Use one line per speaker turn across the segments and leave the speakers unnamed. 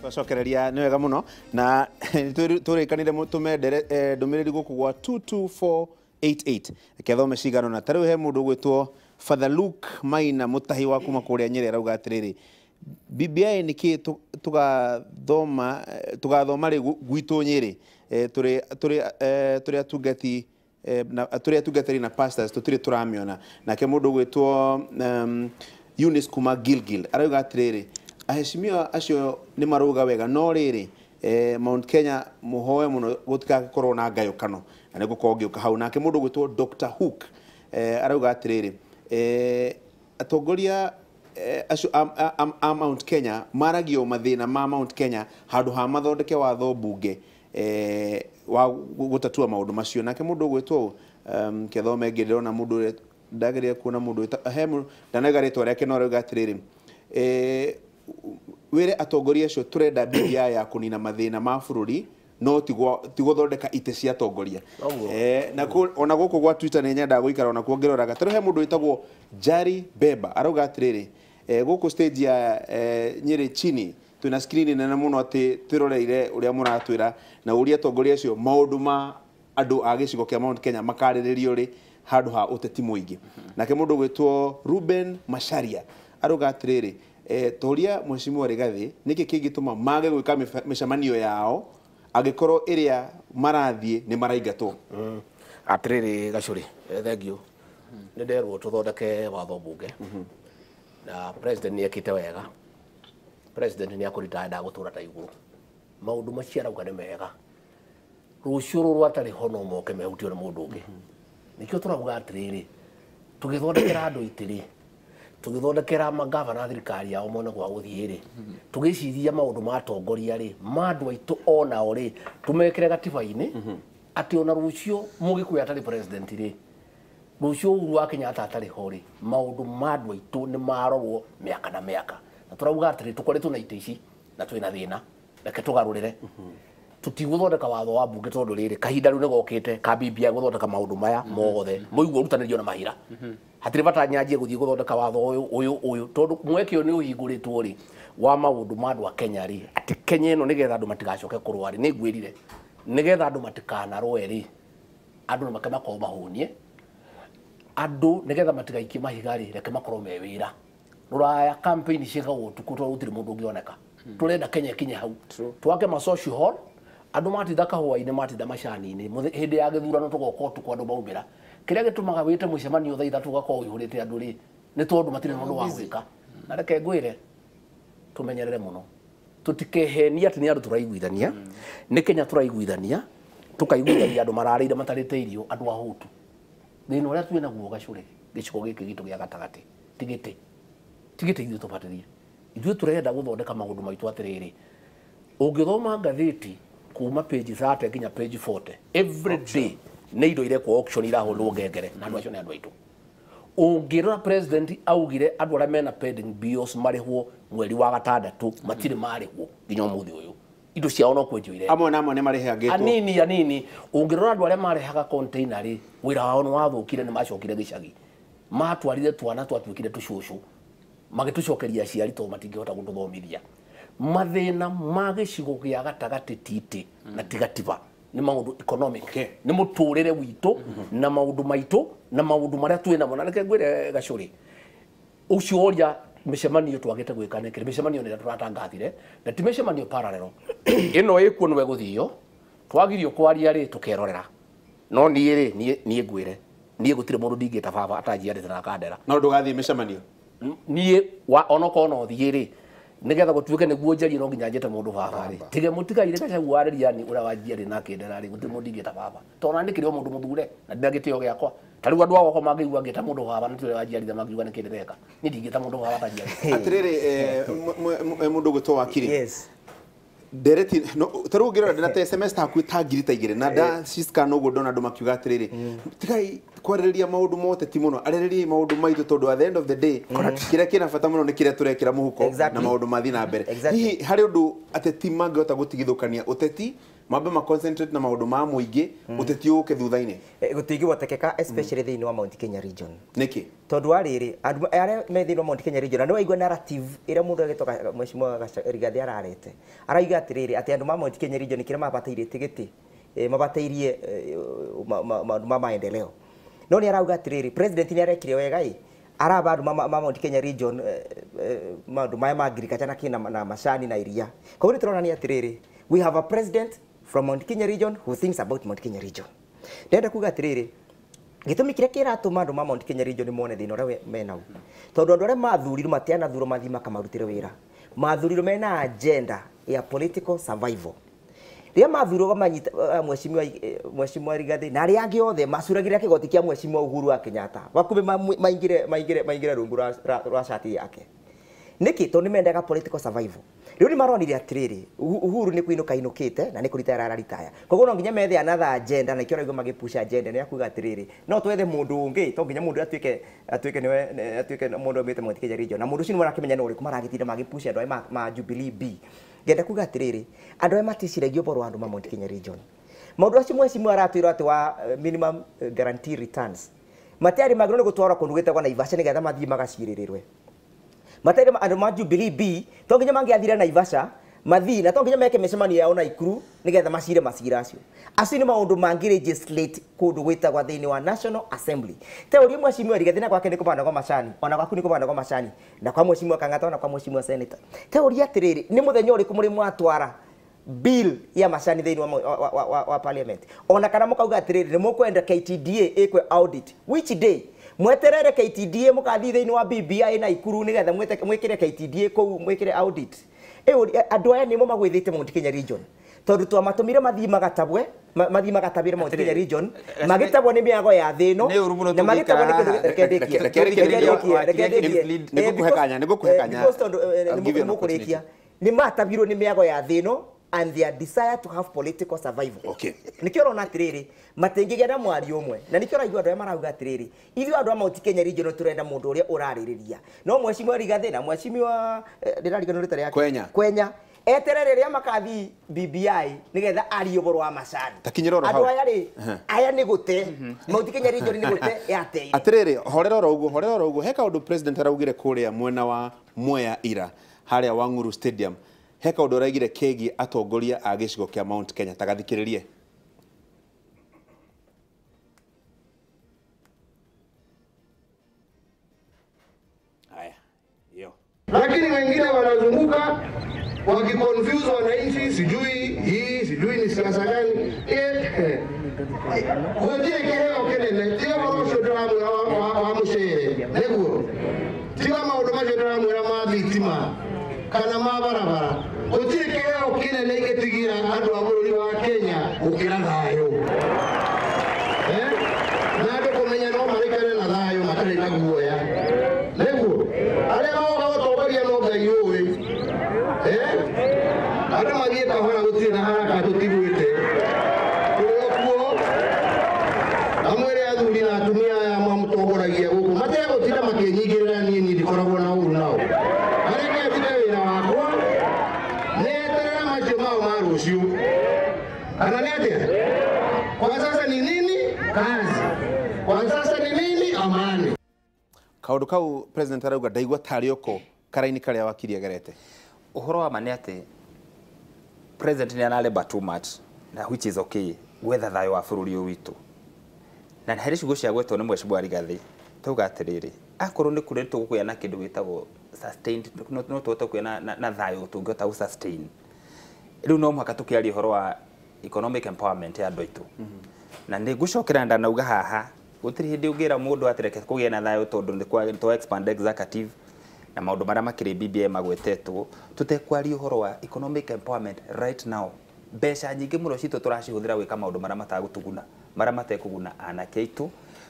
Twacokereria nĩ wega mũno na tũrĩkanire tũmendere ndũmĩrĩri gũkũ gwa 22488. Reke thome cigana ũna. Ta rĩu he mũndũ ũgwĩtwo Father Luke Maina Mũtahi wa kuma kũrĩa Nyĩrĩ arauga atĩrĩrĩ, BBI nĩkĩ tũgathoma tũgathoma rĩ gwitũ Nyĩrĩ, tũrĩ atungati na tũrĩ atungatĩri na pastors tũtirĩ tũramĩona. Nake mũndũ ũgwĩtwo Eunice kuma Gilgil arauga atĩrĩrĩ, aheshimiwa acio nĩ marauga wega, no rĩrĩ Mount Kenya mũhoe mũno gũtigakorwo na ngayũkano, na nĩ ngũkorwo ngĩũka hau. Nake mũndũ ũgwĩtwo Dr. Hook arauga atĩrĩrĩ, atongoria acio a Mount Kenya maragio mathĩna ma Mount Kenya handũ ha mathondeke watho mbunge wa gũtatua maũndũ macio. Nake mũndũ ũgwĩtwo kethome ngĩ ndĩrona mũndũ ũrĩa ndagĩrĩire kuona mũndũ he ndanauga rĩtwa rĩake, no arauga atĩrĩrĩ, wĩre atongoria acio tũrenda BBI ya kũnina mathĩna ma bũrũri, no ti gũthondeka itĩ cia atongoria. Na ona gũkũ gwa Twitter nĩ nyendaga gũikara ona kuo ngĩroraga. Tarĩu he mũndũ wĩtagwo Jari Beba arauga atĩrĩrĩ, gũkũ stage ya Nyĩrĩ chini twĩna screen nene mũno atĩ twĩroreire ũrĩa mũratwĩra, na ũria atongoria acio maũndũ ma andũ a gĩcigo kĩa Mount Kenya makarĩrĩrio rĩ handũ ha ũteti mũingĩ. Nake mũndũ ũgwĩtwo Ruben Macharia arauga atĩrĩrĩ, toria Mheshimiwa Rigathi nĩkĩ kĩngĩtũma mage gwĩka mĩcemanio yao angĩkorwo ĩrĩa marathiĩ nĩ maraingatwo.
Atĩrĩrĩ Gacũrĩ, thank you. Nĩ nderwo tũthondeke watho mbunge na president nĩ ekĩte wega. President nĩ akũrita ndagũtũra ta igũrũ. Maũndũ macio arauga nĩ mega. Rũciũ rũrũ atarĩ ho no moke mehutio nĩ mũndũ ũngĩ. Nĩkĩo tũrauga atĩrĩrĩ, tũgĩthondekera andũ itĩ-rĩ, tũgĩthondekera magavana thirikari yao mone gwa gũthiĩ rĩ, tũgĩciria maũndũ ma atongoria rĩ, ma andũ aitũ onao rĩ, tũmekĩre gatiba-inĩ atĩ ona rũciũ Mũgĩkũyũ atarĩ president rĩ, rũciũ Uhuru wa Kenyatta atarĩ ho rĩ, maũndũ ma andũ aitũ nĩ marorwo mĩaka na mĩaka. Na tũrauga atĩrĩ, tũkoretwo na itĩ ici na twĩna thĩna, reke tũgarũrĩre. Tũtigũthondeka watho wa mbunge tondũ rĩrĩ kahinda rĩu nĩgokĩte ka BBI gũthondeka maũndũ maya mothe mũigua ũrutanĩrio na mahira. Hatirĩ bata nyanjie gũthiĩ gũthondeka watho ũyũ ũyũ ũyũ tondũ mweke ũyũ nĩ ũhingũrĩtwo rĩ wa maũndũ ma andũ a Kenya rĩ, atĩ Kenya ĩno nĩgetha andũ matigacoke kũrũa rĩ, nĩ ngwĩrire nĩgetha andũ matikanarũe rĩ, andũ nĩ makorwo mahũnie, andũ nĩgetha matigaikie mahiga rĩ, reke makorwo me wĩra. Rũraya campaign ciĩkagwo ũtukũ tondũ gũtirĩ mũndũ ũngĩoneka. Tũrenda Kenya ĩkinye hau. Twake ma social hall, andũ matinda kahũa-inĩ, matinda macani-inĩ, hĩndĩ ya gĩthurano tũgoka ũtukũ andũ maumĩra. Kĩrĩa gĩtũmaga wĩte mũcemanio thaa 3 ũgakorwo ũihũrĩte andũ rĩ, nĩ tondũ matirĩ na ũndũ wa gwĩka. Na reke ngwĩre, tũmenyerere mũno. Tũtikehenie atĩ nĩ andũ tũraiguithania, nĩ Kenya tũraiguithania, tũkaiguithania andũ mararĩire matarĩte irio, andũ ahũtu. Thĩna ũrĩa twĩ naguo Gacũrĩ, gĩcigo gĩkĩ gitũ gĩa gatagatĩ, ti gĩtĩ. Ti gĩtĩ ithuĩ tũbatarie. Ithuĩ tũrenda gũthondeka maũndũ maitũ atĩrĩrĩ, ũngĩthoma ngathĩti kuma page 30 nginya page 40, every day nĩ indo irekwo auction irahũrwo ngengere, na andũ acio nĩ andũ aitũ. Ũngĩrora president augire andũ arĩa mena pending bills marĩhwo mweri wa gatandatũ, matirĩ marĩhwo nginya ũmũthĩ ũyũ. Indo ciao no kwendio irendio.
Amwe na amwe nĩ marĩhangĩtwo.
Anini anini. Ũngĩrora andũ arĩa marehaga container rĩ, wĩra wao nĩ wathũkire, nĩ macokire gĩcagi. Matwarire twana twatuĩkire tũcũcũ, magĩtũcokeria aciari tondũ matingĩhota gũtũthomithia. Mathĩna ma gĩcigo gĩa gatagatĩ ti itĩ na ti gatiba, nĩ maũndũ economic, nĩ mũtũrĩre witũ na maũndũ maitũ na maũndũ marĩa twĩ namo. Na reke ngwĩre Gacũrĩ, ũcio ũria mĩcemanio twagĩte gwĩka nĩkĩ? Mĩcemanio nĩ ĩrĩa tũratangathire, na ti mĩcemanio parallel. Ĩno ĩkuo nĩwe gũthio, twagirio kwaria rĩ, tũkerorera. No niĩ rĩ, niĩ ngwĩre, niĩ gũtirĩ mũndũ ndingĩta baba atanjiarĩte na akandera.
No ndũgathiĩ mĩcemanio?
Niĩ onokorwo no thiĩ rĩ, nĩgetha gũtuĩke nĩguo njarie no nginya njĩte mũndũ baba rĩ. Tige mũtigaire Gachagua warĩria ni ũrĩa wanjiarĩ na akĩndera rĩ, gũtirĩ mũndũ ndingĩta baba. Tondũ ona nĩ kĩrĩ o mũndũ mũthure na ndĩna gĩtĩo gĩakwa. Ta rĩu andũ a gwakwa mangĩigua ngĩta mũndũ baba nĩ ti ũrĩa wanjiarire mangiuga nĩ kĩ ndĩreka. Niĩ ndingĩta mũndũ baba atanjiarĩte.
Atĩrĩrĩ, mũndũ ũgwĩtwo Wakiri.
Yes.
Ndereti, no, ta rĩu ũngĩrora ndĩna ta SMS ta hakuhĩ ta ngiri ta igĩrĩ, na nda ciscan ũguo ndona andũ makiuga atĩrĩrĩ, tigai kwarĩrĩria maũndũ ma ũteti mũno, arĩrĩriai maũndũ maitũ tondũ at the end of the day, kĩrĩa kĩna bata mũno nĩ kĩrĩa tũrekĩra mũhuko na maũndũ mathiĩ na mbere. Hihi harĩ ũndũ ateti mangĩhota gũtigithũkania ũteti Mambe ma concentrate na maũndũ ma mũingĩ ũteti ũke thutha-inĩ.
Gũtingĩhotekeka especially thĩinĩ wa Mount Kenya region.
Nĩkĩ?
Tondũ wa rĩrĩ andũ arĩa me thĩinĩ wa Mount Kenya region na nĩ waigua narrative ĩrĩa mũndũ agĩtoka Mheshimiwa Rigathĩ ararete arauga atĩrĩrĩ atĩ andũ ma Mount Kenya region kĩrĩa mabataire tigiti mabatairie maũndũ ma maendeleo no nĩ arauga atĩrĩrĩ president nĩ arekire wega ĩ araba andũ ma Mount Kenya region maũndũ maya ma agriculture na kĩna na macani na iria. Koguo nĩ tũronania atĩrĩrĩ we have a president from Mount Kenya region who thinks about Mount Kenya region. Ndenda kuga atĩrĩrĩ gĩtũmi kĩrĩa kĩratũma andũ ma Mount Kenya region mone thĩna ũrĩa menau tondũ andũ arĩa mathurirwo matianathurwo mathiĩ makamarutĩre wĩra mathurirwo mena agenda ya political survival. Rĩrĩa mathurirwo manyita Mheshimiwa Rigathĩ na arĩa angĩ othe macuragĩra kĩgoti kĩa Mheshimiwa Uhuru wa Kenyatta bakume maingĩre rungu rwa cati yake. Nĩkĩ? Tondũ nĩmendaga political survival. Rĩu nĩ maronire atĩrĩrĩ Uhuru nĩ kũinũka inũkĩte na nĩ kũritaya araritaya koguo no nginya methe another agenda na ikĩo raigua magĩpusha agenda nĩ ya kuga atĩrĩrĩ no twethe mũndũ ũngĩ to nginya mũndũ atuĩke nĩwe atuĩke mũndũ aumĩte Mount Kenya region na mũndũ ũcio nĩ marakĩmenya nĩ ũrĩkũ maragĩtinda magĩpusha andũ aya ma Jubilee B. Ngenda kuga atĩrĩrĩ andũ aya maticiragia ũhoro wa andũ ma Mount Kenya region. Maũndũ acio Mheshimiwa aratwĩra atĩ wa minimum guarantee returns matiarĩ magĩrĩirwo nĩ gũtwarwo kũndũ gwĩtagwo Naivasha nĩgetha mathiĩ magacirĩrĩrwe. Mataire andũ ma Jubilee B to nginya mangĩathire Naivasha mathii na to nginya meke mĩcemanio yao Naikuru nĩgetha macire macira acio. Acio nĩ maũndũ mangĩ legislate kũndũ gwĩtagwo thĩinĩ wa National Assembly. Te ũrĩa Mheshimiwa Rigathĩ na gwake nĩ kũbandagwo macani ona gwaku nĩ kũbandagwo macani na kwa Mheshimiwa Kang'ata ona kwa Mheshimiwa Senator. Te ũrĩa atĩrĩrĩ nĩ mũthenya ũrĩkũ mũrĩ mwatwara bill ya macani thĩinĩ wa parliament ona kana mũkauga atĩrĩrĩ nĩ mũkwenda KTDA ĩkwe audit which day mweterere KTDA mũkathi thĩinĩ wa BBI na Ikuru nĩgetha mwĩkĩre KTDA kũu mwĩkĩre audit. Andũ aya nĩmo magwĩthĩte Mount Kenya region tondũ twamatũmire mathiĩ magatabwe mathiĩ magatabĩre Mount Kenya region magĩtabwo nĩ mĩago ya thĩ ĩno na magĩtabwo nĩ kĩndũ
nĩngũkũhe kanya
tondũ nĩmũkũrĩkia nĩ matabirwo nĩ mĩago ya thĩ ĩno and their desire to have political survival.
Okay.
Nikio rona atiriri matingĩgĩa na mwario ũmwe na nikio raigua andũ arĩa marauga atiriri ithuĩ andũ a Mount Kenya region turenda mũndũ ũrĩa ũrarĩrĩria no Mheshimiwa Rigathĩ na Mheshimiwa ndĩrariganĩrwo rĩtwa rĩake Kwenya eterere rĩrĩa makathi BBI nĩgetha arie ũhoro wa macani. Andũ aya rĩ aya nĩ gũte Mount Kenya region nĩ gũte yateire.
Atiriri horera oro ũguo he kaũndũ president araugire kũrĩa mwena wa Mwea Ira harĩa Wang'uru Stadium he kaũndũ araigire kegiĩ atongoria a gĩcigo kĩa Mount Kenya tagathikĩrĩrie. Haya, hiyo.
Lakini wengine wanazunguka wakiconfuse wananchi, sijui hii sijui ni siasa gani. Gũtirĩ kĩheo kĩnene tiga ũhoro ũcio ndĩramwĩra wa mũcere nĩguo tiga maũndũ macio ndĩramwĩra ma thitima kana ma barabara gũtirĩ kĩheo kĩnene ingĩtigĩra andũ a bũrũri wa Kenya gũkĩra thayũ. Na andũ kũmenya no marĩkane na thayũ matarĩ na guoya nĩguo arĩa moga gũtongoria no Ngai ũĩ. Andũ mathiĩ kahora gũtirĩ na haraka tũtigwĩte tũrĩ o kuo amwĩre athuri na atumia aya mamũtongoragia gũkũ mategũtinda makĩnyingĩrĩra niĩ ndikoragwo na ũru nao areke ndute wĩra wakwa neterera macio mao ma rũciũ kana nĩ atĩa. Kwa sasa ni nini kazi, kwa sasa ni nini amani.
Kaũndũ kau president arauga ndaigua tarĩ oko karaini karĩa wakiri agerete.
Ũhoro wa ma nĩ atĩ president nĩ arareba too much na which is okay gwetha thayũ wa bũrũri ũyũ witũ na harĩ ciugo cia gwetwo nĩ Mheshimiwa Rigathĩ tauga atĩrĩrĩ akorwo nĩ kũrĩ tũgũkũgĩa na kĩndũ gĩtagwo sustained no tũhote kũgĩa na thayũ tũngĩhota gũ sustain rĩu no mũhaka tũkĩaria ũhoro wa economic empowerment ya andũ aitũ na nĩ ngũcokera ndanauga haha gũtirĩ hĩndĩ ũngĩra mũndũ atĩ reke kũgĩe na thayũ tondũ nĩ twa expand executive na maũndũ marĩa makĩrĩ BBI magwetetwo tũtekwaria ũhoro wa economic empowerment right now. Mbeca nyingĩ mũno citũ tũracihũthĩra gwĩka maũndũ marĩa matagũtũguna marĩa matekũguna anake aitũ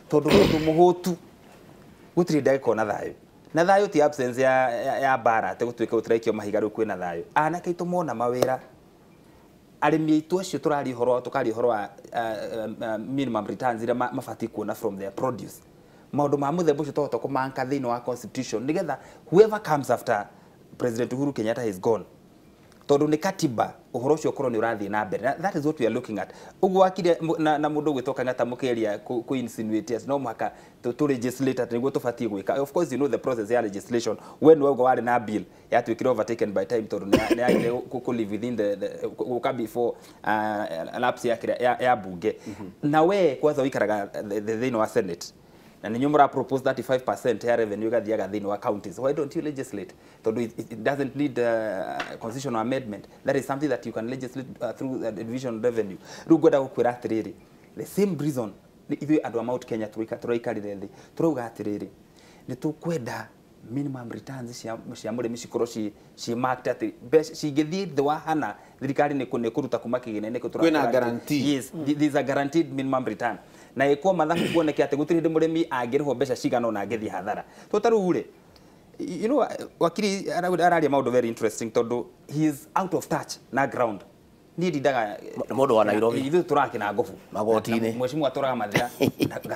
tondũ mũndũ mũhũtu gũtirĩ hĩndĩ angĩkorwo na thayũ na thayũ ti absence ya mbara atĩ gũtuĩke gũtiraikio mahiga rĩu kwĩna thayũ. Anake aitũ mona mawĩra arĩmi aitũ acio tũraria ũhoro tũkaria ũhoro wa minimum returns iria mabatiĩ kuona from their produce maũndũ ma mũthemba ũcio tũhota kũmanka thĩinĩ wa constitution nĩgetha whoever comes after President Uhuru Kenyatta is gone Tondu ni katiba uhoro ucio ukorwo ni urathie na mbere. That is what we are looking at. Uguo wakire na mundu gwitwo Kang'ata mukeria ku insinuate no muhaka tu legislate ati niguo tubatie gwika. Of course you know the process ya legislation when wauga wari na bill yatuikire overtaken by time tondu ni yagire ku live within the guka before lapse ya bunge. Na we kwanza wikaraga thiini wa Senate na ninyu mura propose 35% ya revenue gathiaga thiini wa counties. Why don't you legislate? Tondu it doesn't need constitutional amendment. That is something that you can legislate through the division revenue. Riu ngwenda gukwira atiriri, the same reason ithuĩ andũ a Mount Kenya turaikarire thi turauga atiriri ni tukwenda minimum returns cia mũrĩmi cikorwo ci marked ati mbeca cingĩthiĩ thĩ wa hana thirikari nĩ kũruta kuma kĩgĩna-inĩ kĩu.
Kwĩna guarantee.
Yes, there is a guaranteed minimum return. Na ĩkwo mathabu kuoneke atĩ gũtirĩ hĩndĩ mũrĩmi angĩrĩhwo mbeca cigana ũna angĩthiĩ hathara. To ta rĩu rĩ, you know, wakiri araria maũndũ very interesting tondu he is out of touch na ground. Niĩ ndindaga
Mũndũ wa Nairobi.
Ithuĩ tũraga Kĩnangobu.
Magoti-inĩ.
Mheshimiwa atũraga Mathira.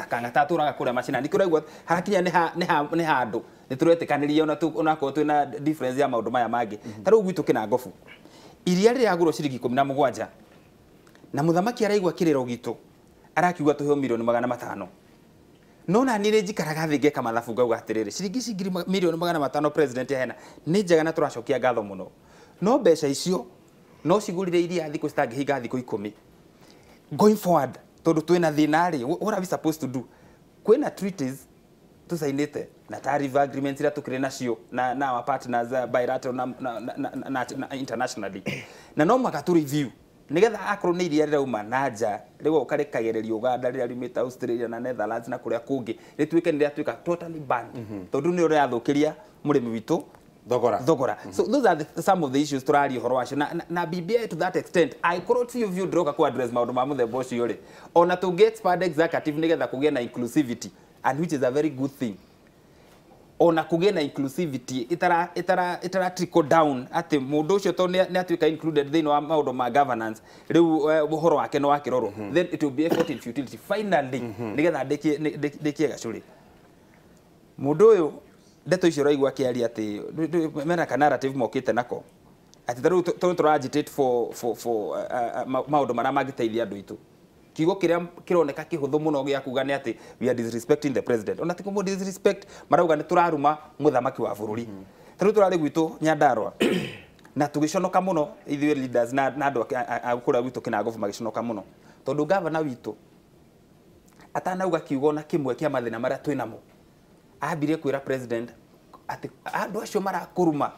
Kang'ata atũraga kũrĩa macinani. Nĩkĩo ũraigua harakinya nĩ handũ nĩ tũretĩkanĩria onakorwo twĩna difference ya maũndũ maya mangĩ. Ta rĩu gwitũ Kĩnangobu iria rĩragũrwo ciringi 17 na mũthamaki araigua kĩrĩro gitũ arakiuga tũheo milioni 500. No na niĩ njikaraga thĩ ngeka mathabu ngauga atĩrĩrĩ, ciringi ici milioni 500 president ahena nĩ njega na tũracokia ngatho mũno, no mbeca icio no cigũrire iria thikũ citangĩhinga thikũ 10 going forward tondu twĩna thĩna rĩ, what are we supposed to do? Kwĩna treaties tusainĩte na tariff agreements iria tũkĩrĩ nacio na our partners bilateral na internationally, na no mũhaka tũ review nigetha akorwo nĩ iria rĩrauma na nja rĩu ũkarĩkagereria Uganda rĩrĩa riumĩte Australia na Netherlands na kũrĩa kũngĩ rĩtuĩke nĩ rĩatuĩka totally banned tondu nĩ rĩrathũkĩria mũrĩmi witũ thogora. So those are some of the issues tũraria ũhoro wacio na BBI to that extent angĩkorwo ti view ndĩroka ku address maũndũ ma mũthemba ũcio rĩ, ona tũngĩ expand executive nĩgetha kũgĩe na inclusivity, and which is a very good thing, ona kũgĩe na inclusivity itara trickle down atĩ mũndũ ũcio tondũ nĩ atuĩka included thĩinĩ wa maũndũ ma governance rĩu ũhoro wake nĩ wakĩrorwo, then it will be effort in futility finally. Nĩgetha ndĩkie gacũrĩ mũndũ ũyũ ndeto icio ũraigua akĩaria atĩ mena ka narrative mokĩte nako atĩ ta rĩu tondũ tũra agitate for maũndũ marĩa mangĩteithia andũ aitũ, kiugo kĩrĩa kĩroneka kĩhũthũ mũno gĩa kuga nĩ atĩ we are disrespecting the president. Ona ti kũmũ disrespect, marauga nĩ tũraruma mũthamaki wa bũrũri. Ta rĩu tũrarĩ gwitũ Nyandarua na tũgĩconoka mũno ithuĩ leaders na andũ a kũrĩa gwitũ Kĩnangobu magĩconoka mũno tondũ gavana witũ atanauga kiugo na kĩmwe kĩa mathĩna marĩa twĩnamo ambirie kwĩra president atĩ andũ acio marakũruma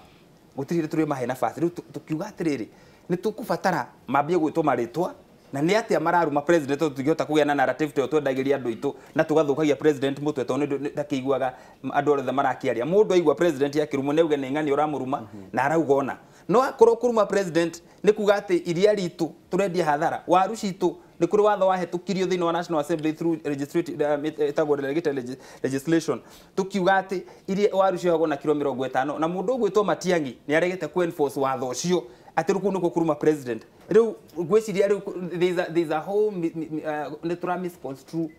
gũtirĩ hĩndĩ tũrĩmahe nafasi. Rĩu tũkiuga atĩrĩrĩ, nĩ tũkũbatara mambie gwĩtwo marĩtwa na nĩ atĩa mararuma president tondũ tũngĩhota kũgĩa na narrative ta ĩyo twendagĩria andũ aitũ na tũgathũkagia president mũtwe tondũ nĩ ndakĩiguaga andũ othe marakĩaria. Mũndũ aigua president akĩrumwo nĩ auge nĩ ng'ani ũramũruma na arauga ona no akorwo kũruma president nĩ kuga atĩ iria ritũ tũrendia hathara, waru citũ nĩ kũrĩ watho wahetũkirio thĩinĩ wa National Assembly through legislative ĩtagwo delegated legislation tũkiuga atĩ iria waru ciohagwo na kiro 50 na mũndũ ũgwĩtwo Matiang'i nĩ aregete ku enforce watho ũcio atĩ rĩu kũu nĩkuo kũruma president. Rĩu ngwĩciria rĩu there is a whole nĩ tũra misconstrue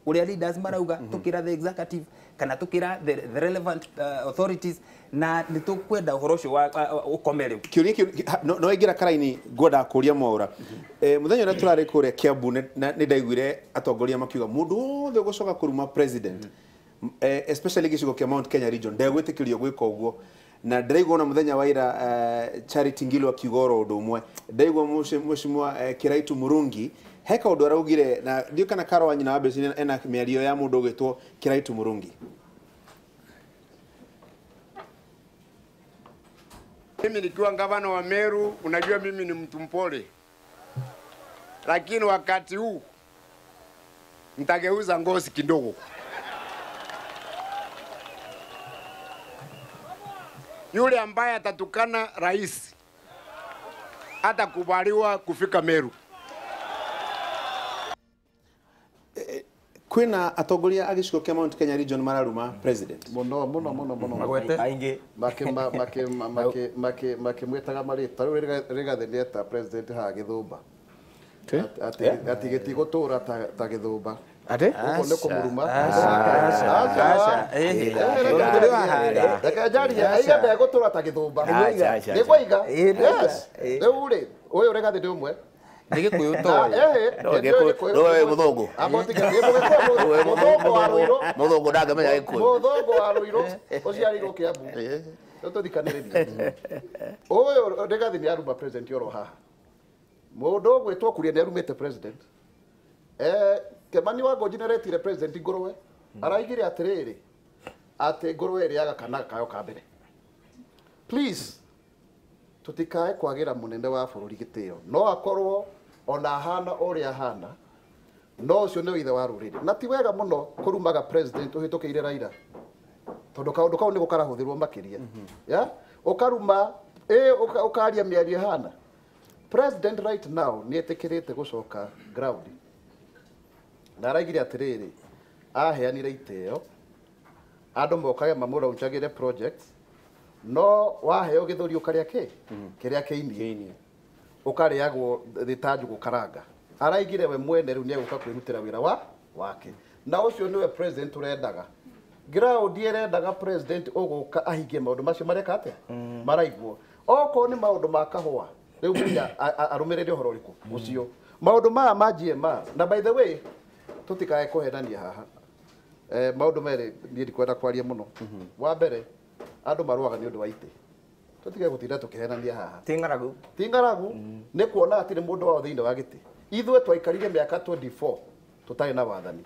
ũrĩa leaders marauga tũkĩra the executive kana tũkĩra the relevant authorities na nĩ tũkwenda ũhoro ũcio ũkome rĩu.
Kĩũria kĩu no waingĩra karaini ngwendaga kũria Mwaũra. Mũthenya ũrĩa tũrarĩ kũrĩa Kiambu nĩ ndaiguire atongoria makiuga mũndũ wothe ũgũcoka kũruma president especially gĩcigo kĩa Mount Kenya region ndegwĩtĩkĩrio gwĩka ũguo. Na ndĩraigua ona mũthenya wa ira Charity Ngilu akiuga oro ũndũ ũmwe, ndaigua Mheshimiwa Kiraitu Murungi he kaũndũ araugire na ndiũ kana Karo wa nyina wa Mbeci ena mĩario ya mũndũ ũgwĩtwo Kiraitu Murungi.
Mimi nikiwa gavana wa Meru, unajua mimi ni mtu mpole, lakini wakati huu nitageuza ngozi kidogo. Yule ambaye atatukana rais hatakubaliwa kufika Meru.
Kwina atongoria a gĩcigo kĩa Mount Kenya region mararuma president
mũno mũno mũno mũno
aingĩ
makĩmwĩtaga marĩtwa. Rĩu Rigathĩ nĩeta president haha Gĩthũmba atĩ gĩtigũtũra ta Gĩthũmba.
Ate?
Ũguo nĩ kũmũruma.
Aca.
Reke njarie, aiga ndegũtũra ta gĩthũmba. Nĩguo aiga. Yes. Rĩu rĩ, ũyũ Rigathĩ nĩ ũmwe.
Nĩ Gĩkũyũ toĩ.
Nĩ mũthũngũ.
Mũthũngũ wa Rũirũ.
Mũthũngũ ndangĩmenya Gĩkũyũ.
Mũthũngũ wa Rũirũ ũciarĩirwo Kĩambu. Rĩu tũthikanĩrĩrie. Ũyũ Rigathĩ nĩ aruma president oro haha. Mũndũ ũgwĩtwo Kuria nĩ arumĩte president. Kĩmani wa Ngũnji nĩ aretire president ngũrwe. Araigire atĩrĩrĩ, atĩ ngũrwe ĩrĩaga kana kayo ka mbere. Please, tũtikae kwagĩra mũnene wa bũrũri gĩtĩo. No akorwo ona ahana ũrĩa ahana, no ũcio nĩ ithe wa rũrĩrĩ. Na ti wega mũno kũrumaga president ũhĩtũkĩire Raila. Tondũ kaũndũ kau nĩ gũkarahũthĩrwo makĩria. Yeah? Ũkaruma, ũkaria mĩario ĩhana. President right now nĩ etĩkĩrĩte gũcoka ground. Na araigire atĩrĩrĩ, aheanire itĩo, andũ mokage mamũraunjagĩre projects, no waheo gĩthũri ũkarĩa kĩ? Kĩrĩa kĩinie. Ũkarĩagwo thĩ ta njũgũ karanga. Araigire we mwene rĩu nĩegũka kwĩrutĩra wĩra wake. Na ũcio nĩwe president ũrendaga. Ground ĩrendaga president ũgũka ahingie maũndũ macio mareka atĩa? Maraiguo. Okorwo nĩ maũndũ ma kahũa, rĩu Munya arũmĩrĩre ũhoro ũrĩkũ? Ũcio. Maũndũ maya ma GMR, na by the way, tũtikae kũhenania haha. Maũndũ merĩ niĩ ndikwenda kwaria mũno. Wa mbere, andũ marũaga nĩ ũndũ wa itĩ. Tũtige gũtinda tũkĩhenania haha.
Ti ng'aragu.
Ti ng'aragu, nĩ kuona hatirĩ mũndũ wao thĩinĩ wa gĩtĩ. Ithuĩ twaikarire mĩaka 24 tũtarĩ na wathani.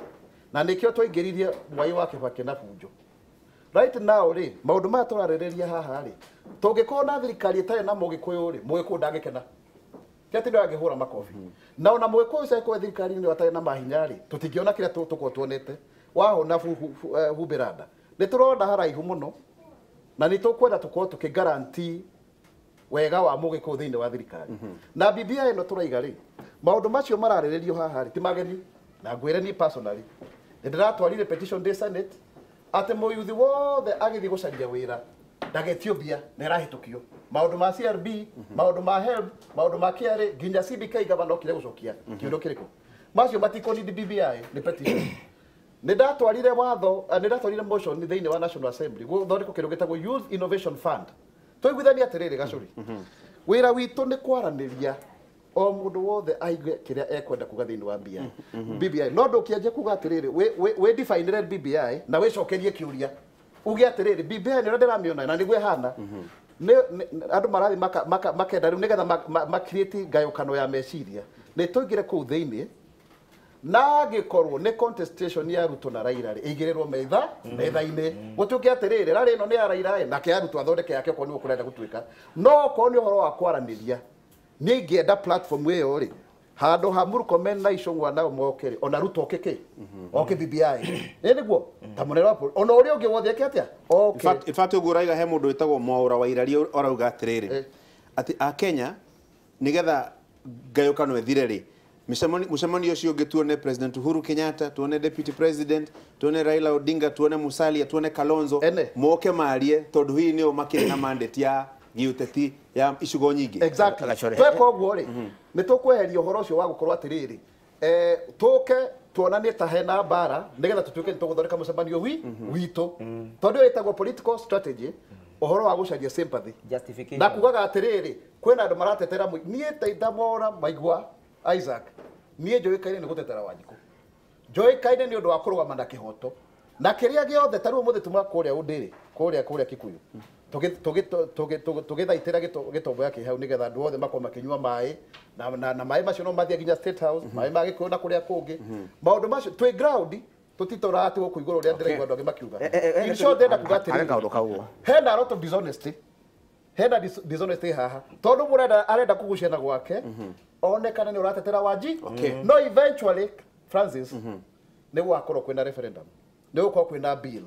Na nĩkĩo twaingĩririe Mwai wa Kĩbakĩ na Bunjo. Right now rĩ, maũndũ maya tũrarĩrĩria haha rĩ, tũngĩkorwo na thirikari ĩtarĩ na Mũgĩkũyũ rĩ, Mũgĩkũyũ ndangĩkena. Ti atĩ nĩ angĩhũra makobi. Na ona Mũgĩkũyũ ũcio angĩkorwo thirikari-inĩ atarĩ na mahinya rĩ, tũtingĩona kĩrĩa tũkorwo tuonete. Wahũna humbĩra nda. Nĩ tũrona haraihu mũno, na nĩ tũkwenda tũkorwo tũkĩ guarantee wega wa Mũgĩkũyũ thĩinĩ wa thirikari. Na BBI ĩno tũraiga rĩ, maũndũ macio mararĩrĩrio haha rĩ, ti mageni. Na ngwĩre niĩ personally, nĩ ndĩratwarire petition ndĩ Senate atĩ mũyuthi wothe agĩthiĩ gũcaria wĩra ndagetio mbia na ĩrahĩtũkio. Maũndũ ma CRB, maũndũ ma HELB, maũndũ ma KRA, nginya CBK gavana okire gũcokia kĩũndũ kĩrĩkũ. Macio matikoni BBI nĩ petition. Nĩ ndatwarire watho, nĩ ndatwarire motion thĩinĩ wa National Assembly gũthondekwo kĩndũ gĩtagwo Youth Innovation Fund. Twaiguithania atĩrĩrĩ Gacũri, wĩra witũ nĩ kwaranĩria o mũndũ wothe aigue kĩrĩa ekwenda kuga thĩinĩ wa BBI. No ndũkĩanjie kuga atĩrĩrĩ, wĩ definere BBI na wĩcokerie kĩũria. Uge atĩrĩrĩ, BBI nĩ ũrĩa ndĩramĩona na nĩguo ĩhana. Andũ marathiĩ makenda rĩu nĩgetha ma create ngayũkano ya meciria. Nĩ tũingĩre kũu thĩinĩ, na angĩkorwo nĩ contestation ya Ruto na Raila rĩ, ĩigĩrĩrwo metha-inĩ. Gũtuĩke atĩrĩrĩ, rarĩ ĩno nĩ ya Raila ĩ, nake ya Ruto athondeke yake okorwo nĩguo kũrenda gũtuĩka. No okorwo nĩ ũhoro wa kwaranĩria, niĩ ingĩenda platform ĩyo rĩ, handũ ha Murkomen na Icũng'wa nao moke rĩ, ona Ruto oke kĩ? Oke BBI. Ĩ nĩguo? Ta mũnene wa bũrũri. Ona ũrĩa ũngĩ wothe eke atĩa? Oke.
In fact, ũguo ũrauga he mũndũ wĩtagwo Mwaũra wa Iraria arauga atĩrĩrĩ, atĩ Akenya nĩgetha ngayũkano ĩthire rĩ, mũcemanio ũcio ũngĩ tuone President Uhuru Kenyatta, tuone Deputy President, tuone Raila Odinga, tuone Musalia, tuone Kalonzo, moke marie tondũ hihi nĩo makĩrĩ na mandate ya gĩũteti ya icigo nyingĩ.
Exactly. Tweka ũguo rĩ, nĩ tũkweheria ũhoro ũcio wa gũkorwo atĩrĩrĩ, tũke tuonanie ta hena mbara nĩgetha tũtuĩke nĩ tũgũthondeka mũcemanio witũ. Tondũ ĩyo ĩtagwo political strategy, ũhoro wa gũcaria sympathy.
Justification.
Na kugaga atĩrĩrĩ, kwĩna andũ maratetera niĩ ta Ndamora Maigua Isaac, niĩ njũĩkaine nĩ gũtetera Wanjikũ. Njũĩkaine nĩ ũndũ wa kũrũgama na kĩhoto. Na kĩrĩa gĩothe ta rĩu ũmũthĩ tuma kũrĩa Ũndĩrĩ, kũrĩa Kikuyu. Tũgĩthaitĩra gĩtombo kĩ hau nĩgetha andũ othe makorwo makĩnyua maĩ, na maĩ macio no mathiĩ nginya State House, maĩ ma Gĩkũyũ na kũrĩa kũngĩ. Maũndũ macio twĩ ground, tũtitoraga atĩ gũkũ igũrũ ũrĩa ndĩraigua andũ angĩ makiuga. In short, ndĩrenda kuga atĩrĩrĩ, hena a lot of dishonesty. Hena dishonesty haha. Tondũ mũrenda arenda kũgucia na gwake, onekane nĩ ũratetera Wanji. No eventually, Francis, nĩ gũgakorwo kwĩna referendum. Nĩ gũkorwo kwĩna bill.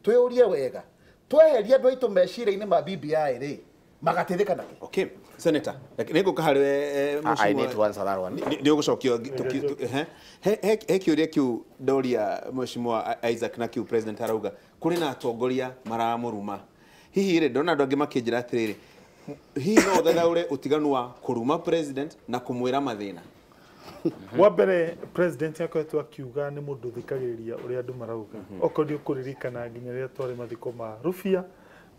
Twĩũrie wega. Tweheria andũ aitũ meciria-inĩ ma BBI rĩ, magateithĩka nakĩ?
Okay, Senator, nĩ ngũka harĩ we,
I need to answer that one.
Nĩ ũgũcokio he kĩũria kĩu ndoria Mheshimiwa Isaac na kĩu President arauga kũrĩ na atongoria maramũruma. Hihi rĩ, ndona andũ angĩ makĩnjĩra atĩrĩrĩ, hihi no ũthathaũre ũtiganu wa kũruma president na kũmwĩra mathĩna?
Wa mbere president akoretwo akiuga nĩ mũndũ ũthikagĩrĩria ũrĩa andũ marauga. Okorwo nĩ ũkũririkana nginya rĩrĩa twarĩ mathiko ma Rufia,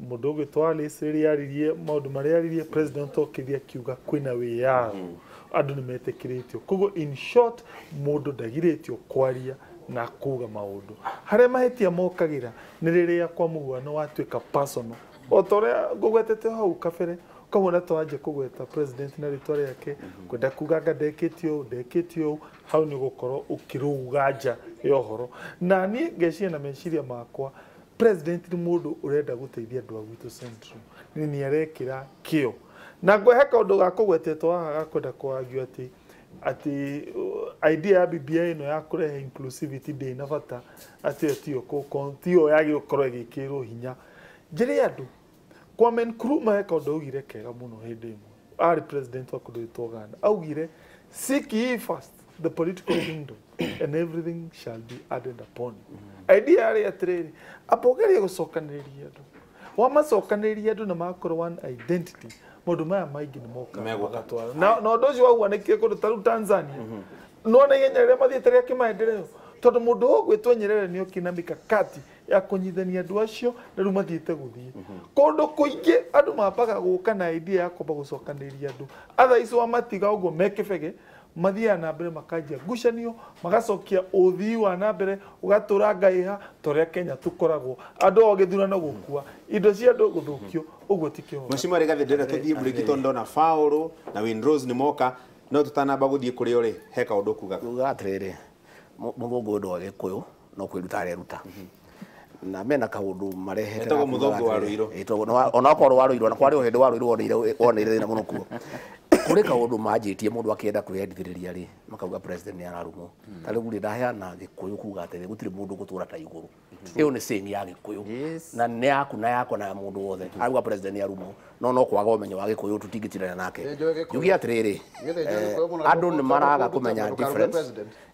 mũndũ ũgwĩtwo Alice rĩrĩa aririe maũndũ marĩa aririe, president okĩria akiuga kwĩna wĩyathi, andũ nĩ metĩkĩrĩtio. Koguo in short, mũndũ ndagirĩtio kwaria na kuga maũndũ. Harĩa mahĩtia mokagĩra nĩ rĩrĩa kwa mũhuano watuĩka personal. O ta ũrĩa ngũgwetete hau kabere, ũkamwona twanjia kũgweta president na rĩtwa rĩake, kwenda kuga anga ndekĩte ũũ, ndekĩte ũũ, hau nĩ ũgũkorwo ũkĩrũga nja ya ũhoro. Na niĩ ngeciria na meciria makwa, president nĩ mũndũ ũrenda gũteithia andũ a gwitũ Central, nĩ nĩ arekĩra kĩo. Na ngwehe kaũndũ ga kũgwetetwo haha ga kwenda kũagio atĩ idea ya BBI ĩno ya kũrehe inclusivity ndĩ na bata, atĩ ĩyo tiyo yagĩrĩirwo gũkorwo ĩgĩkĩrwo hinya. Njĩre andũ, Kwame Nkrumah he kaũndũ augire kega mũno hĩndĩ ĩmwe, arĩ president wa kũndũ gwĩtwo Ghana, augire seek ye first the political kingdom and everything shall be added upon you. Idea yarĩ atĩrĩrĩ, amba ũgerie gũcokanĩrĩria andũ, wamacokanĩrĩria andũ na makorwo one identity, maũndũ maya maingĩ nĩ mokaga magatwara. Na ũndũ ũcio wauanĩkire kũndũ ta rĩu Tanzania, nĩwona ihenya rĩrĩa mathiĩte rĩa kĩmaendeleo, tondũ mũndũ ũgwĩtwo Nyerere nĩ okire na mikakati ya kũnyithania andũ acio na rĩu mathiĩte gũthiĩ kũndũ kũingĩ. Andũ mambaga gũka na idea ya kwamba gũcokanĩrĩria andũ, otherwise wamatiga ũguo me kĩbege, mathiaga na mbere makanjia ngucanio, magacokia ũthii wa na mbere ũgatũra ngaiha ta ũrĩa Kenya tũkoragwo andũ o gĩthurano gũkua, indo cia andũ gũthũkio, ũguo ti kĩhoto.
Mheshimiwa Rigathi, ndĩrenda tũthiĩ break tondũ ndona Paul na Windrose nĩ moka, no tũtanamba gũthiĩ kũrĩ o rĩ, he kaũndũ kugaga.
Kuga atĩrĩrĩ, mũthũngũ ũyũ wa Gĩkũyũ no kwĩruta areruta, na mena kaũndũ marehete.
Etagwo mũthũngũ wa Rũirũ.
Onakorwo wa Rũirũ, na kwarĩ o hĩndĩ wa Rũirũ woneire thĩna mũno kuo. Kũrĩ kaũndũ manjĩtie mũndũ akĩenda kwĩyendithĩrĩria rĩ, makauga president nĩ ararumwo. Ta rĩu rĩ, ndaheana Gĩkũyũ kuga atĩrĩ, gũtirĩ mũndũ gũtũra ta igũrũ. Ĩyo nĩ saying ya Gĩkũyũ, na nĩ yaku na yakwa na ya mũndũ wothe. Arauga president nĩ arumwo, no kwaga ũmenyo wa Gĩkũyũ tũtingĩtirana nake. Njuge atĩrĩrĩ, andũ nĩ maraga kũmenya difference,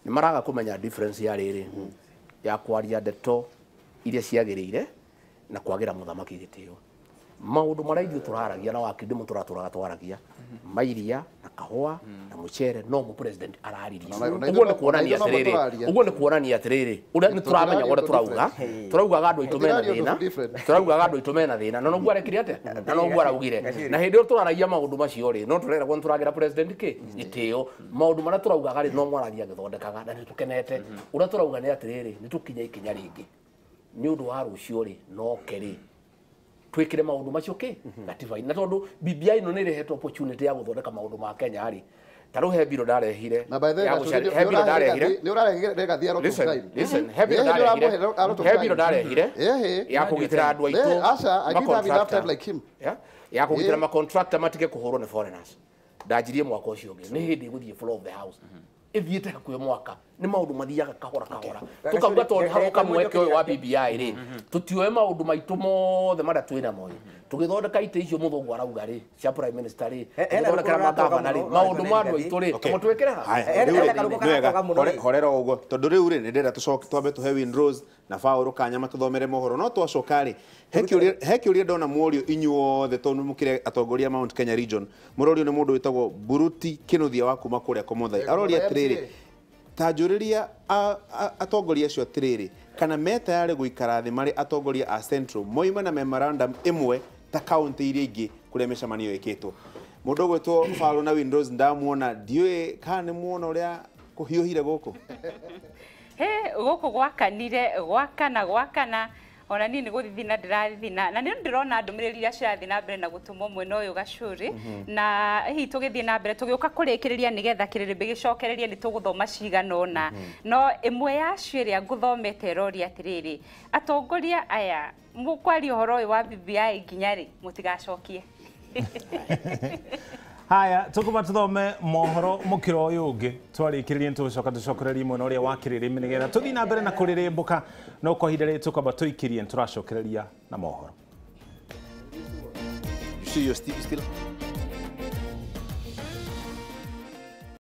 nĩ maraga kũmenya difference ya rĩrĩ ya kwaria ndeto iria ciagĩrĩire na kwagĩra mũthamaki gĩtĩo. Maũndũ marĩa ithuĩ tũraragia na wakindi mũtũratũraga twaragia mairia na kahũa na mũcere, no mu president araririe. Ũguo nĩ kuonania atĩrĩrĩ, ũguo nĩ kuonania atĩrĩrĩ, ũrĩa nĩ tũramenya ũrĩa tũrauga, tũraugaga andũ aitũ mena thĩna, tũraugaga andũ aitũ mena thĩna, na noguo arekire atĩa, na noguo araugire. Na hĩndĩ ĩyo tũraragia maũndũ macio rĩ, no tũreragwo nĩ tũragĩra president kĩ gĩtĩo. Maũndũ marĩa tũraugaga rĩ, no mwaragia agĩthondekaga, na nĩ tũkenete. Ũrĩa tũrauga nĩ atĩrĩrĩ, nĩ tũkinye ikinya rĩngĩ nĩ ũndũ wa rũciũ rĩ, noke rĩ twikire maundu macio ki gatiba-inĩ. Na tondu BBI ĩno nĩ ĩrehetwo opportunity ya gũthondeka maundu ma Kenya rĩ, ta rĩu he biro ndarehire, he biro ndarehire, listen, he biro ndarehire, he biro ndarehire ya kũgitĩra andũ aitũ, ya kũgitĩra macontractor matige kũhũrwo nĩ foreigners. Ndanjirie mwaka ũcio ũngĩ, nĩ hĩndĩ ĩgũthiĩ floor of the house, ĩthiĩte hakuhĩ mwaka, nĩ maũndũ mathiaga kahora kahora. Tũkauga tondũ haroka mweke ũyũ wa BBI rĩ, tũtioe maũndũ maitũ mothe marĩa twĩ namo rĩ, tũgĩthondeka itĩ icio mũthũngũ arauga rĩ, cia prime minister rĩ, tũgĩthondekera magavana rĩ, maũndũ ma andũ aitũ rĩ, tũmũtwĩkĩre haha.
Horera ũguo, tondũ rĩu rĩ, nĩ ndĩrenda tũcoke twambe tũhe Windrose na Paul kanya matũthomere mohoro. No twacoka rĩ, he kĩũria ndona mũrio inyuothe tondũ mũkĩrĩ atongoria Mount Kenya region, mũrorio nĩ mũndũ wĩtagwo Buruti Kĩnuthia wa kuma kũrĩa Komothai. Aroria atĩrĩrĩ, ta njũrĩria atongoria acio atĩrĩrĩ, kana me tayarĩ gũikara thĩ marĩ atongoria a Central moima na memorandum ĩmwe ta kaunti iria ingĩ kũrĩa mĩcemanio ĩkĩtwo. Mũndũ ũgwĩtwo Paul na Windrose ndamuona, ndiũĩ kana nĩ muona ũrĩa kũhiũhire gũkũ.
He gũkũ gwakanire, gwakana gwakana, ona niĩ nĩ gũthithina ndĩrathithina, na nĩ ndĩrona ndũmĩrĩri iria cirathiĩ na mbere na gũtũmwo mwena ũyũ Gacũrĩ, na hihi tũgĩthiĩ na mbere tũgĩũka kũrĩkĩrĩria nĩgetha kĩrĩrĩmbĩ gĩcokererie nĩ tũgũthoma cigana ũna. No ĩmwe yacio ĩrĩa ngũthomete ĩroria atĩrĩrĩ, atongoria aya mũkwaria ũhoro ũyũ wa BBI nginya rĩ mũtigacokie.
Haya, tukuba tuthome mohoro mukiro uyu ungi twarikiririe nitucoka tucokererie mwena uria wa kiriri nigetha tuthii na mbere na kuririmbuka no kwa ihinda riri tukamba tuikirie nituracokereria na mohoro.
You see you're still